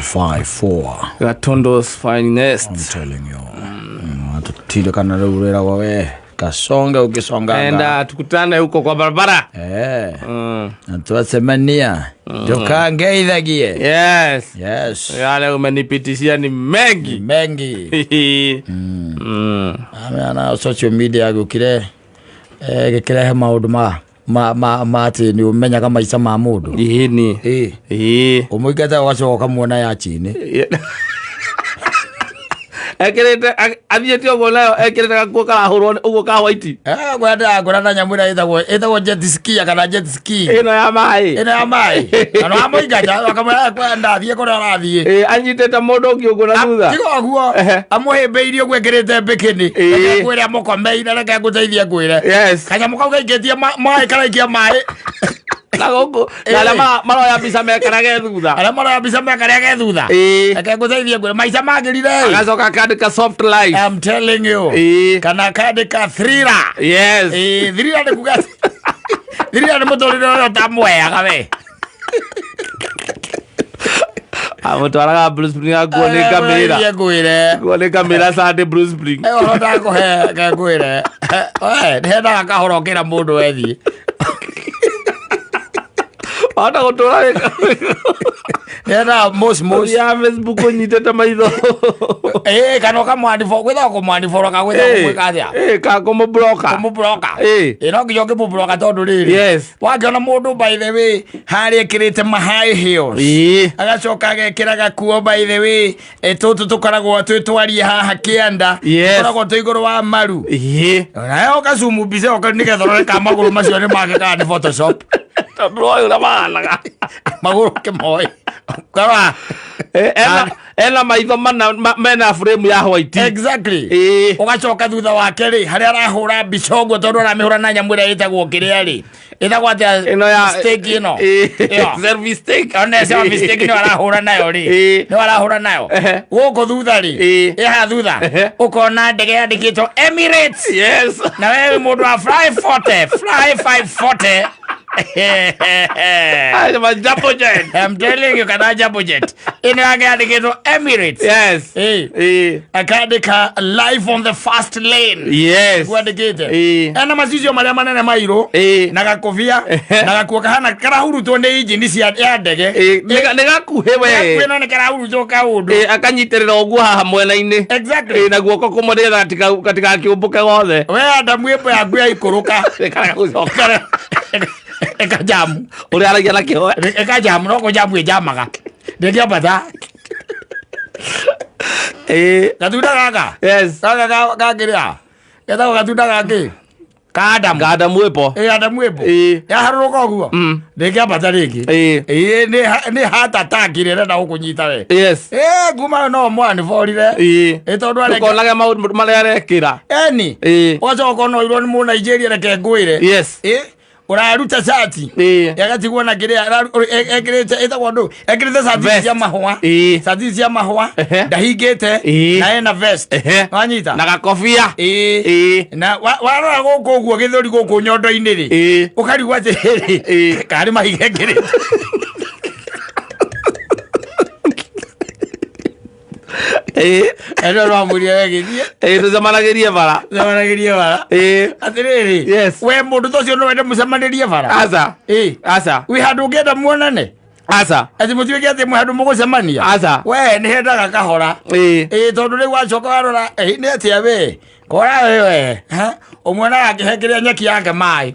254. Gatundo's finest. I'm telling you. Atutire kana rĩu wĩragwo we kasonge ũkĩsongaga. Enda tukutane huko kwa barabara. Na twacemania ndũkangeithagie. Yes. Yes. Yale umenipitishia ni mengi. Mengi. Amena social media gũkire gĩkĩrehe maũndũ ma atĩ nĩ ũmenyaga maica ma mũndũ. Ĩni. Ĩĩ. Ũmũingataga ũgacoka ũkamuona ya chini. Ekĩrĩte athiĩte ũguo nayo ekĩrĩte gakuo karahũrwo ũguo ka white. Ngwenda ngũra na nyamũ ĩrĩa ĩtagwo jet ski kana jet ski. Ĩno ya maĩ. Ĩno ya maĩ. Na no amũingata akamwĩra kwenda athiĩ kũrĩa arathiĩ. Ĩĩ, anyitĩte mũndũ ũngĩ ũguo na thutha. Tiga ũguo amũhĩmbĩirie ũguo ekĩrĩte mbikini. Reke ngwĩre amũkomeire, reke ngũteithie ngwĩre. Yes. Kanyamũ kau gaikĩtie maĩ karaikia maĩ. Na gũkũ na arĩa maroya mbica mekarage thutha. Arĩa maroya mbica mekarage thutha. Reke ngũteithie ngwĩre maica magĩrire. Agacoka akandĩka soft life. I'm telling you. Kana akandĩka thriller. Yes. Thriller nĩ kuga thriller nĩ mũtũrĩre ũrĩa ũtamweaga we. Amũtwaraga Blue Spring akuo nĩ ngamĩra. Ngũteithie ngwĩre. Akuo nĩ ngamĩra Sunday Blue Spring. Ũhoro ndakũhe reke ngwĩre. We, nĩ hendaga kahora ũkĩra mũndũ wethiĩ. Wahota gũtũra Nĩendaga mos mos. ya Facebook ũnyitĩte maitho. Kana ũkamwaniboro, gwĩtagwo kũmwaniboro kana gwĩtagwo gwĩka atĩa? Ka kũmũbloka. Kũmũbloka. No nginya ũngĩmũbloka tondũ rĩrĩ. Yes. Wakĩona mũndũ by the way harĩa ekĩrĩte ma high heels. Agacoka agekĩra gakuo by the way. Tũtũ tũkoragwo twĩ twarie haha kĩanda. Yes. Tũkoragwo twĩ igũrũ wa maru. Nawe ũgacumu mbica ĩyo nĩgetha ũrore kana magũrũ macio nĩ make kana nĩ Photoshop. Tondũ ũyũ ũrĩa mahanaga. Magũrũ kĩmoĩ. Karora. Ena maitho mana mena frame ya white. Exactly. Ũgacoka thutha wake rĩ, harĩa arahũra mbica ũguo tondũ aramĩhũra na nyamũ ĩrĩa ĩtagwo kĩrĩa rĩ. Ĩtagwo atĩa? Ĩno ya stick ĩno. Ĩyo. Selfie stick. One selfie stick nĩyo arahũra nayo rĩ. Nĩyo arahũra nayo. Gũkũ thutha rĩ. Ĩ haha thutha. Ũkona ndege yandĩkĩtwo Emirates. Yes. Na wewe mũndũ wa fly 40, fly 540. Ayo, ma jumbo jet. I'm telling you kana jumbo jet. Ĩno yake yandĩkĩtwo Emirates. Yes. Akandĩka live on the fast lane. Yes. Kwandĩkĩte. Ena macicio marĩa manene mairũ. Na gakobia na gakuo kahana karahurutwo nĩ injini cia ya ndege. Nĩ gakuhĩ we. Gakuhĩ no nĩ karahurutwo kaũndũ. Akanyitĩrĩra ũguo haha mwena-inĩ. Exactly. Na guoko kũmwe nĩgetha gatigakĩũmbũke gothe. We Adamu ĩmbo yaku yaikũrũka. Ĩkarega gũcoka. Ĩkajamu. Ũrĩa aragia na kĩhoe. Ĩkajamu no kũjamu ĩjamaga. Ndĩngĩambata. Gatunda gaka. Yes. Gaka gakĩrĩa. Getagwo gatunda gakĩ. Ka Adamu. Ka Adamu ĩpo. Adamu ĩpo. Yaharũrũka ũguo. Ndĩngĩambata rĩngĩ. Nĩ heart attack ĩrĩa ĩrenda gũkũnyita we. Yes. Nguma no mwaniborire. Tondũ areka. Ndũkonage maũndũ marĩa arekĩra. Eni. Ũgacoka ũkona ũirwo nĩ Mũnaijeria reke ngwĩre. Yes. Ũraruta cati. Agatigwo na kĩrĩa ekĩrĩte ĩtagwo ndũ ekĩrĩte cati cia mahũa. Cati cia mahũa ndahingĩte na ena vest. Wanyita. Na gakobia. Na warora gũkũ ũguo gĩthũri gũkũ nyondo-inĩ rĩ. Ũkarigwo atĩrĩrĩ karĩ mahiga ekĩrĩte. Eno rwamwĩrire we gĩthiĩ. Tũcemanagĩrie bara. Tũcemanagĩrie bara. Atĩrĩrĩ. Yes. We mũndũ ta ũcio no wende mũcemanĩrie bara. Aca. Aca. Wĩ handũ ũngĩenda muonane. Aca. Atĩ mũtuĩke atĩ mwĩ handũ mũgũcemania. Aca. We nĩ hendaga kahora. Tondũ rĩu wacoka warora nĩ atĩa we. Kora wewe. Ha? Ũmuonaga akĩhengeria nyeki yake maĩ.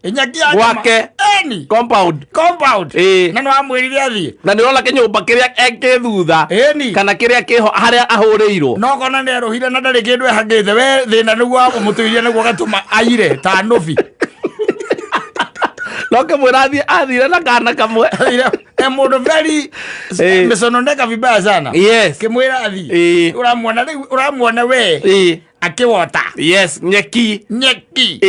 Nyeki yake Gwake. Eni. Compound. Compound. Na nĩ wamwĩrire athiĩ. Na nĩ ũrona kĩnyũmba kĩrĩa ekĩ thutha. Ĩni. Kana kĩrĩa kĩho harĩa ahũrĩirwo. No kona nĩ erũhire na ndarĩ kĩndũ ehangĩte we thĩna nĩguo wamũmũtũirie nĩguo gatũma aire ta nũbi. No kĩmwĩra athiĩ athire na kana kamwe. Athire mũndũ very mesononeka vibaya sana. Yes. Kĩmwĩra athiĩ. Ũramuona rĩu ũramuona we. Akĩwota. Yes, nyeki. Nyeki.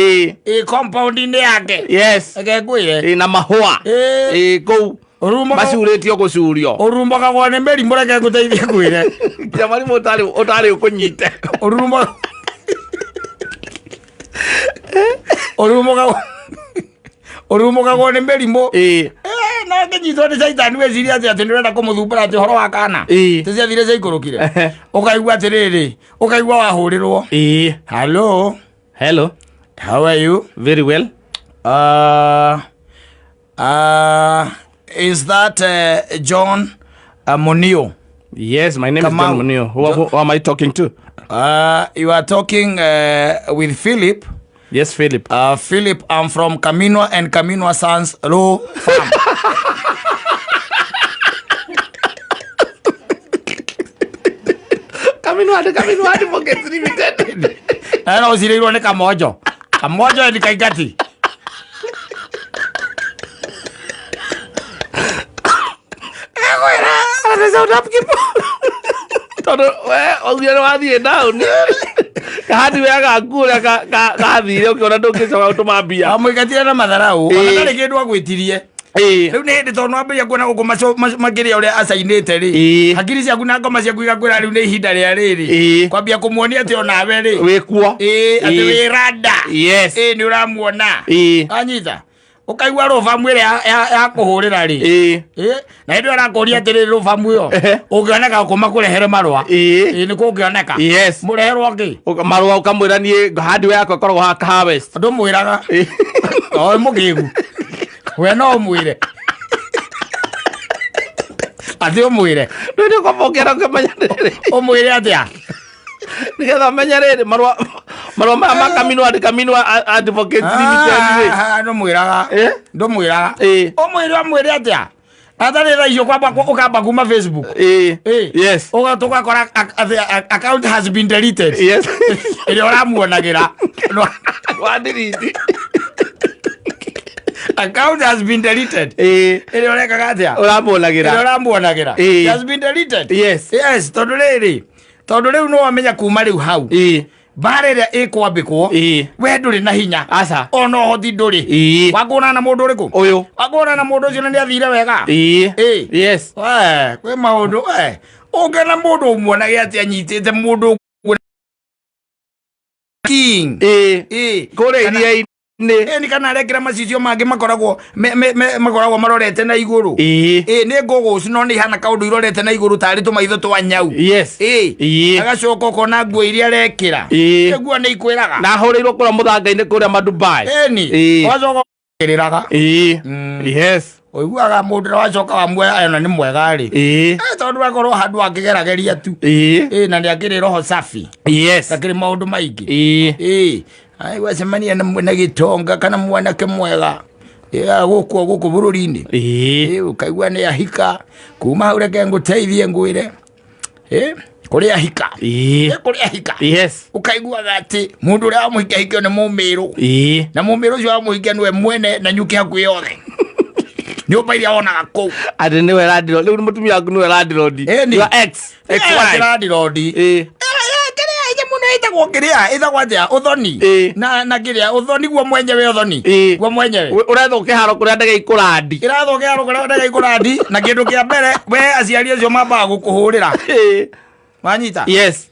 Compound-inĩ yake. Yes. Reke ngwĩre. Na mahũa. Kũu. Macurĩtio gũcurio. Ũrurumũkagwo nĩ mĩrimũ reke ngũteithie ngwĩre. Nginya marimũ ũtarĩ ũkũnyite. Ũrurumũkagwo nĩ mĩrimũ. No Ona ũngĩnyitwo nĩ caitani wĩcirie atĩ atĩ nĩũrenda kũmũthumbũra atĩ ũhoro wa kana Ĩĩ. tĩciathire ciaikũrũkire Ehe. ũkaigua atĩrĩrĩ, ũkaigua wahũrĩrwo. Ĩĩ. Hello. Hello. How are you? Very well. Is that John Monio? Yes, my name Kamau. is John Munio. Who am I talking to? You are talking with Philip. Yes, Philip. Philip, I'm from Kaminwa and Kaminwa Sons Law Farm. Kaminwa and Kaminwa Advocates Limited. Na no ũcirĩirwo nĩ Kamonjo. Kamonjo and Kaingati. Tondũ we waugire nĩ wathiĩ down. Kahandi we gaku ũrĩa gathire ũkĩona ndũngĩcoka gũtũma mbia. Wamũingatire na matharau. Ĩĩ. Ona ndarĩ kĩndũ agwĩtirie. Ĩĩ. Rĩu nĩ hĩndĩ tondũ nwambĩrĩria kuona gũkũ makĩria ũrĩa acainĩte rĩ. Ĩĩ. Hakiri ciaku na ngoma ciaku igakwĩra rĩu nĩ ihinda rĩa rĩrĩ. Ĩĩ. Kwambia kũmuonia atĩ onawe rĩ. Wĩ kuo. Ĩĩ, atĩ Ĩĩ. wĩ rada. Yes. Ĩĩ, nĩ ũramuona. Ĩĩ. Anyita. Ũkaigua rũbamu ĩrĩa ya kũhũrĩra rĩ. Ĩĩ. Ĩĩ, na hĩndĩ ĩyo arakũria atĩrĩrĩ rũbamu ĩyo Ehe. ũngĩoneka kũma kũrehere marũa. Ĩĩ. Ĩĩ, nĩ kũngĩoneka. Yes. Mũreherwo kĩ? Marũa ũkamwĩra niĩ hardware yakwa ĩkoragwo haha Kahawa West. Ndũmwĩraga. Ĩĩ. O mũkĩgu. We no ũmwĩre. Atĩ ũmwĩre. Rĩu nĩ ũkwamba ũkĩenda ũkĩmenya rĩrĩ. Ũmwĩre atĩa? Nĩgetha ũmenye rĩrĩ marũa maya ma Kaminwa and Kaminwa Advocates Limited rĩ. Ah, ndũmwĩraga. Eh? Ndũmwĩraga. Ĩĩ. Ũmwĩre ũmwĩre atĩa? Atarĩ thaa icio kwamba ũkamba kuma Facebook. Ĩĩ. Ĩĩ. Yes. Tũgakora account has been deleted. Yes. Ĩrĩa ũramuonagĩra. Wandiriti. Account has been deleted. Ĩĩ. Ĩrĩa ũrekaga atĩa? Ũramuonagĩra. Ĩrĩa ũramuonagĩra. Ĩĩ. It has been deleted. Yes. Yes, tondũ rĩrĩ, tondũ rĩu nĩ wamenya kuma rĩu hau. Ĩĩ. Mbara ĩrĩa ĩkwambĩkwo. Ĩĩ. We ndũrĩ na hinya. Aca. Ona ũhoti ndũrĩ. Ĩĩ. Wakũrana na mũndũ ũrĩkũ? Ũyũ. Wakũrana na mũndũ ũcio na nĩ athire wega. Ĩĩ. Ĩĩ. Yes. We, kwĩ maũndũ we. Ũngĩona mũndũ ũmuonage atĩ anyitĩte mũndũ ũguo king. Ĩĩ. Ĩĩ. Kũrĩa Kana- iria-inĩ. Ĩĩ, nĩ kana arekĩra macicio mangĩ makoragwo makoragwo marorete na igũrũ. Ĩĩ. Ĩĩ, nĩ ngũgũci no nĩ ihana kaũndũ irorete na igũrũ tarĩ tũmaitho twa nyau. Yes. Ĩĩ. Ĩĩ. Agacoka ũkona nguo iria arekĩra. Ĩĩ. Nguo nĩ ikwĩraga. Na ahũrĩirwo kũrĩa mũthanga-inĩ kũrĩa Madubai. Ĩni. Ĩĩ. Ũgacoka ũkĩrĩraga. Ĩĩ. Yes. Ũiguaga mũndũ na wacoka wamuoya ona nĩ mwega rĩ. Ĩĩ. Tondũ akorwo handũ angĩgerageria tu. Ĩĩ. Ĩĩ, na nĩ akĩrĩ roho safi. Yes. Akĩrĩ maũndũ maingĩ. Ĩĩ. Ĩĩ. Ai, wacemania na gĩtonga kana mwanake mwega. Ĩĩ, gũkũ gũkũ bũrũri-inĩ. Ĩĩ. Ĩĩ, ũkaigua nĩ ahika. Kuma hau reke ngũteithie ngwĩre. Ĩĩ, kũrĩ ahika. Ĩĩ. Ĩĩ, kũrĩ ahika. Yes. Ũkaiguaga atĩ mũndũ ũrĩa wamũhikia ahikio nĩ mũmĩrũ. Ĩĩ. Na mũmĩrũ ũcio wamũhikia nĩwe mwene na nyuki hakuhĩ yothe. Nyũmba iria wonaga kũu. Atĩ nĩwe landlord. Rĩu mũtumia waku nĩwe landlord. Ĩni. Your ex. Ex wife. Landlord. Ĩĩ. Kĩrĩa nyamũ ĩno ĩtagwo kĩrĩa ĩtagwo atĩa ũthoni. Ĩĩ. Na kĩrĩa ũthoni guo mwenyewe ũthoni. Ĩĩ. Guo mwenyewe. Ũrethwo kĩharo kũrĩa ndege ikũrandi. Kĩrathwo kĩharo kũrĩa ndege ikũrandi na kĩndũ kĩa mbere we aciari acio mambaga gũkũhũrĩra. Ĩĩ. Wanyita? Yes.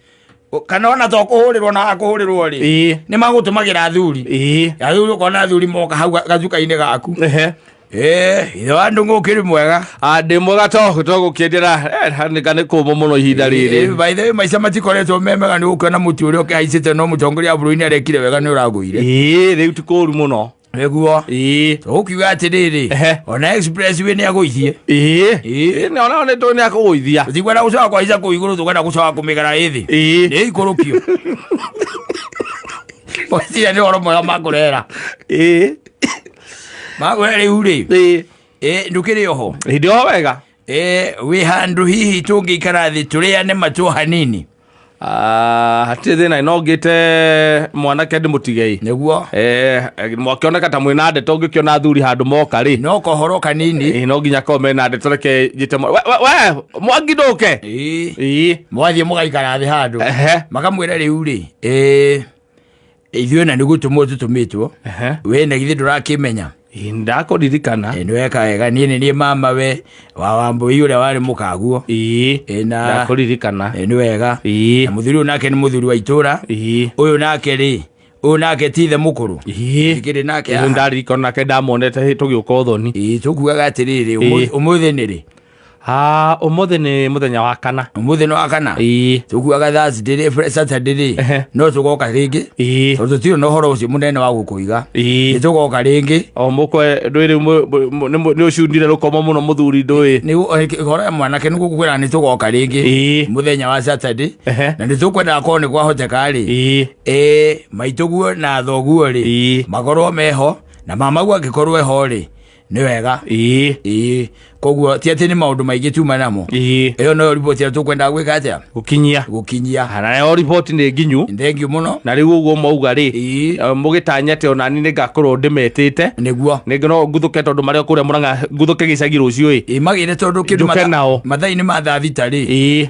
Kana ona to kũhũrĩrwo na kũhũrĩrwo rĩ. Ĩĩ. Nĩ magũtũmagĩra athuri. Ĩĩ. Athuri ũkona athuri moka hau gacuka-inĩ gaku. Ehe. Ithe wa Ndung'u ũkĩrĩ mwega. Ndĩ mwega to gũkĩendera nĩ kũmũ mũno ihinda rĩrĩ. By the way, maica matikoretwo me mega nĩ gũkĩona mũtu ũrĩa ũkĩhaicĩte no mũtongoria wa bũrũri nĩ arekire wega nĩ ũragũire. Ĩĩ, rĩu ti kũru mũno. Nĩguo. Ĩĩ. Tũgũkiuga atĩrĩrĩ, Ehe. ona expressway nĩ agũithie. Ĩĩ. Ĩĩ. Ĩĩ, nĩ ona nĩ tũĩ nĩ akũgũithia. Tũtikwenda gũcoka kũhaica kũu igũrũ, tũkwenda gũcoka kũmĩgera ĩ thĩ. Ĩĩ. Nĩ ĩikũrũkio. Gwĩciria nĩ ũhoro mwega makũrehera. Ĩĩ. Makũrehera rĩu rĩ. Ĩĩ. Ndũkĩrĩ oho. Hĩndĩ o wega. Wĩ handũ hihi tũngĩikara thĩ tũrĩane matũ hanini. Hatirĩ thĩna no ngĩte mwanake ndĩmũtigei. Nĩguo. Mwakĩoneka ta mwĩna ndeto ũngĩkĩona athuri handũ moka rĩ. No kohoro kanini. No nginya korwo mena ndeto reke njĩte we, Mwangi ndũke. Ĩĩ. Ĩĩ. Mwathiĩ mũgaikara thĩ handũ. Ehe. Makamwĩra rĩu rĩ, ithuĩ na nĩ gũtũmwo tũtũmĩtwo. Ehe. We na githĩ ndũrakĩmenya. Ĩĩ, ndakũririkana. Nĩ weka wega, niĩ nĩ niĩ mama we wa Wambũi ũrĩa warĩ mũkaguo. Ĩĩ. Na Ndakũririkana. Nĩ wega. Ĩĩ. Na mũthuri ũyũ nake nĩ mũthuri wa itũra. Ĩĩ. Ũyũ nake rĩ, Ũyũ nake ti ithe mũkũrũ. Ĩĩ. Ndikĩrĩ nake Ĩĩ, haha. ndarikana nake ndamuonete hĩ tũgĩũka ũthoni. Ĩĩ, tũkuaga atĩrĩrĩ, Ĩĩ. ũmũthĩ nĩ rĩ? Ah, ũmũthĩ nĩ mũthenya wa kana. Ũmũthĩ nĩ wa kana. Ĩĩ. Tũkuaga Thursday rĩ, Saturday rĩ, no tũgoka rĩngĩ. Tondũ tũtirĩ na ũhoro ũcio mũnene wa gũkũiga. Nĩ tũgoka rĩngĩ. O mũkwe ndũĩ rĩu nĩ ũcundire rũkomo mũno mũthuri ndũĩ. Nĩ ũhoro ya mwanake nĩ gũkwĩra nĩ tũgoka rĩngĩ. Mũthenya wa Saturday. Na nĩ tũkwendaga korwo nĩ kwahoteka rĩ. Ĩĩ, maitũguo na thoguo rĩ, makorwo meho na mamaguo angĩkorwo eho rĩ, nĩ wega. Ĩĩ, koguo ti atĩ nĩ maũndũ maingĩ tuma namo. Ĩyo noyo riboti ĩrĩa tũkwendaga gwĩka atĩa? Gũkinyia. Gũkinyia. Nayo riboti nĩ nginyu. Thengiũ mũno. Na rĩu ũguo mwauga rĩ, mũgĩtanya atĩ onani nĩ ngakorwo ndĩmetĩte. Nĩguo. Nĩngĩ no nguthũke tondũ marĩ o kũrĩa Mũrang'a, nguthũke gĩcagi rũciũ ĩ. Ĩĩ, magĩre tondũ kĩndũ Njũke nao. mathaa-inĩ ma thaa thita rĩ,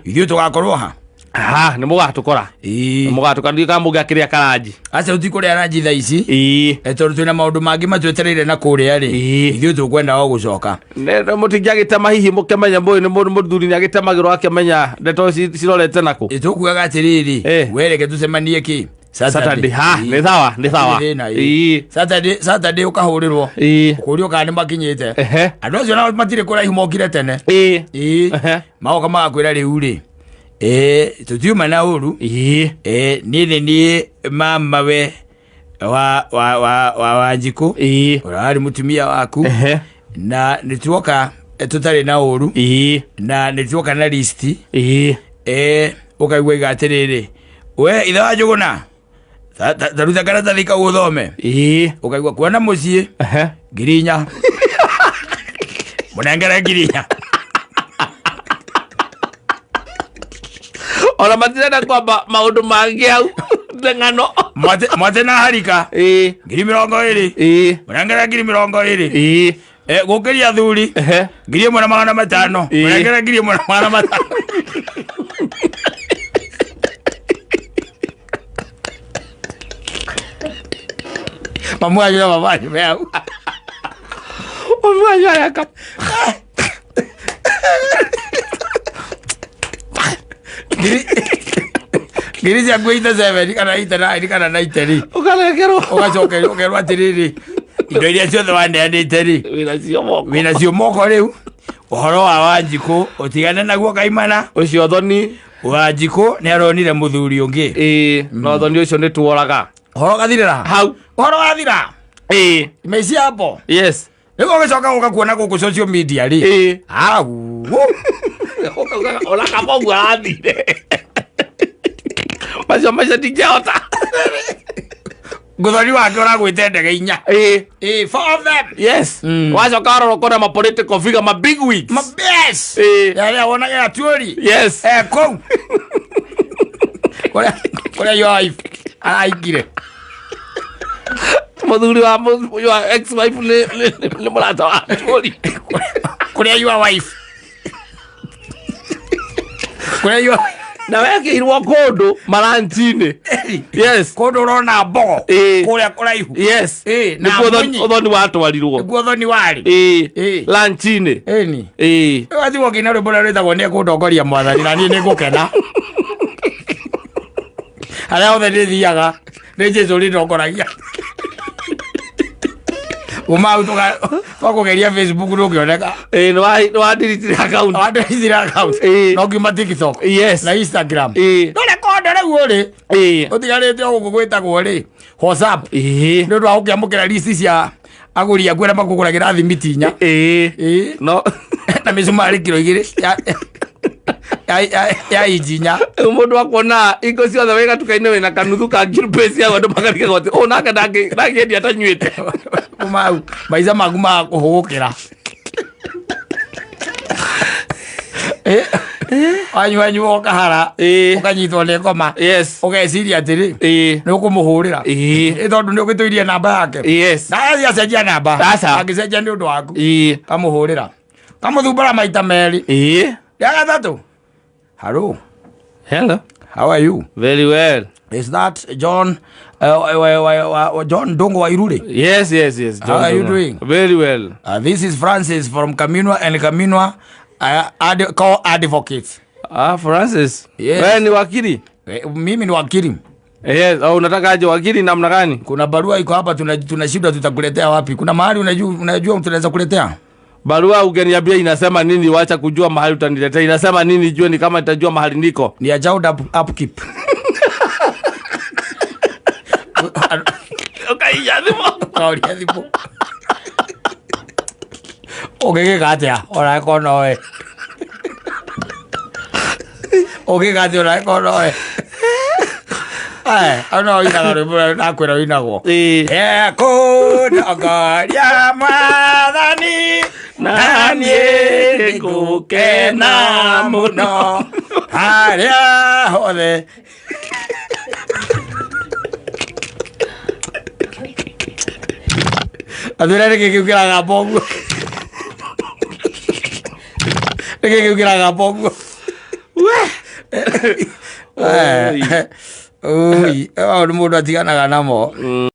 ithuĩ tũgakorwo ha? Ha, nĩ mũgatũkora. Ĩĩ. Nĩ mũgatũkora, ndiũĩ kana mũngĩakĩrĩa karanji. Aca tũtikũrĩa ranji thaa ici. Ĩĩ. Tondũ twĩna maũndũ mangĩ matwetereire na kũrĩa rĩ. Ĩĩ. Ithuĩ tũkwenda o gũcoka. Nĩ mũtingĩagĩtema hihi mũkĩmenya mũĩ nĩ mũthuri nĩ agĩtemagĩrwo akĩmenya ndeto cirorete nakũ. Ĩ, tũkuaga atĩrĩrĩ, we reke tũcemanie kĩ? Saturday. Ha, Ĩĩ. nĩ sawa, nĩ sawa. Hatirĩ thĩna, ĩĩ. Ĩĩ. Saturday, Saturday ũkahũrĩrwo. Ĩĩ. Ũkũrio kana nĩ makinyĩte. Andũ acio nao matirĩ kũraihu mokire tene. Ĩĩ. Ĩĩ. Magoka magakwĩra rĩu rĩ, tũtiuma na ũru. Ĩĩ. Niĩ nĩ niĩ mama we wa wa wa wa Wanjikũ. Ĩĩ. Ũrĩa warĩ mũtumia waku. Na nĩ tuoka tũtarĩ na ũru. Ĩĩ. Na nĩ tuoka na listi. Ĩĩ. Ũkaigua iga atĩrĩrĩ, we ithe wa Njũgũna, ta ruta karatathi kau ũthome. Ĩĩ. Ũkaigua kuona mũciĩ 4,000. Mũnengere 4,000. Ona matirenda kwamba maũndũ mangĩ hau nĩ ng'ano. Mwate na harika. Ĩĩ. 20,000. Ĩĩ. Mũnengere 20,000. Ĩĩ. Gũkĩria athuri. 1,500. Ĩĩ. Mũnengere 1,500. Mamu wanyu na mama wanyu me hau. Mamu wanyu areka. Ngiri ciaku 87 kana 89 kana 90 rĩ. Ũkarengerwo. Ũgacokerio ũkerwo atĩrĩrĩ, indo iria ciothe waneanĩte rĩ, Wĩna cio moko. wĩna cio moko rĩu. Ũhoro wa Wanjikũ ũtigane naguo kaimana. Ũcio thoni. Wanjikũ nĩ aronire mũthuri ũngĩ. Ĩĩ, no thoni ũcio nĩ tuoraga. Ũhoro ũgathirĩra hau. Ũhoro wathira. Ĩĩ. Imecia hapo. Yes. Rĩu ũgĩcoka gũka kuona gũkũ social media rĩ. Ĩĩ. Au. Ũkauga ona kaba ũguo arathire. Macio maica ndingĩhota. Ngũthoni wake ũragwĩte ndege inya. Ĩĩ. Ĩĩ, four of them. Yes. Wacoka warora ũkona ma political figure, ma big wigs. Ma yes. Ĩĩ. Yarĩa wonaga atuori. Yes. Kũu. Kũrĩa kũrĩa your wife araingire. Mũthuri wa your ex wife nĩ mũrata wa atuori. Kũrĩa your wife. Kũrĩa your Na wekĩirwo kũndũ maranchi-inĩ. Yes. Kũndũ ũrona mbogo. Ĩĩ. Kũrĩa kũraihu. Yes. Ĩĩ, na Nĩkuo munyi. ũthoni watwarirwo. Nĩkuo ũthoni warĩ. Ĩĩ. Ĩĩ. Lunch-inĩ. Ĩni. Ĩĩ. Watigwo ũkĩina rwĩmbo rũrĩa rwĩtagwo nĩ ekũndongoria mwathani na niĩ nĩ ngũkena. Harĩa hothe ndĩthiaga nĩ Jesũ ũrĩndongoragia. Uma hau twakũgeria Facebook ndũngĩoneka. Ĩĩ, nĩ wandiritire account. Wandiritire account. Ĩĩ. No ngiuma TikTok. Yes. Na Instagram. Ĩĩ. Ndũrĩ konde rĩu ũrĩ. Ĩĩ. Ũtigarĩte o gũkũ gwĩtagwo rĩ WhatsApp. Ĩĩ. Nĩ ũndũ wa gũkĩamũkĩra list cia agũri aku arĩa makũgũragĩra thimiti inya. Ĩĩ. Ĩĩ. No. Na mĩcumarĩ kiro igĩrĩ ya inji inya. Rĩu mũndũ akuona hingo ciothe wĩ gatuka-inĩ wĩna kanuthu ka ngirupĩci hau andũ makarigagwo atĩ ũyũ nake ndangĩendia atanyuĩte. Kuma hau maica maku ma kũhũgũkĩra. Wanyua ũkahara ũkanyitwo nĩ ngoma. Yes. Ũgeciria atĩrĩ Ĩĩ. nĩ ũkũmũhũrĩra. Ĩĩ. Ĩ tondũ nĩ ũgĩtũirie namba yake. Yes. Na athiĩ acenjia namba. Aca. Angĩcenjia nĩ ũndũ waku. Ĩĩ. Kamũhũrĩra. Kamũthumbũra maita merĩ. Ĩĩ. Rĩa gatatũ. Hello. Hello. How are you? Very well. Is that John John Dongo wa Irure? Yes, yes, yes. How John are you Dongo. doing? Very well. This is Francis from Kaminwa and Kaminwa co-advocates. Francis. Yes. Wewe ni wakili? Mimi ni wakili. Yes, oh, unataka aje wakili namna gani? Kuna barua iko hapa, tunashindwa tutakuletea wapi. Kuna mahali unajua tunaweza kuletea? Barua ungeniambia inasema nini, wacha kujua mahali utaniletea. Inasema nini jue ni kama nitajua mahali niko. Ni ya child upkeep. Ukaiya thimũ. Kauria thimũ. Ũngĩgĩka atĩa ona ĩkorwo nowe? Ũngĩka atĩa ona ĩkorwo nowe? Aya, no ũinaga rwĩmbo rũrĩa ndakwĩra ũinagwo. Ĩĩ. Ekũndongoria mwathani na niĩ nĩngũkena mũno harĩa hothe. Atwĩra nĩkĩ kĩu kĩragamba ũguo? Nĩkĩ kĩu kĩragamba ũguo? Oi. Oi, nĩ mũndũ atiganaga namo.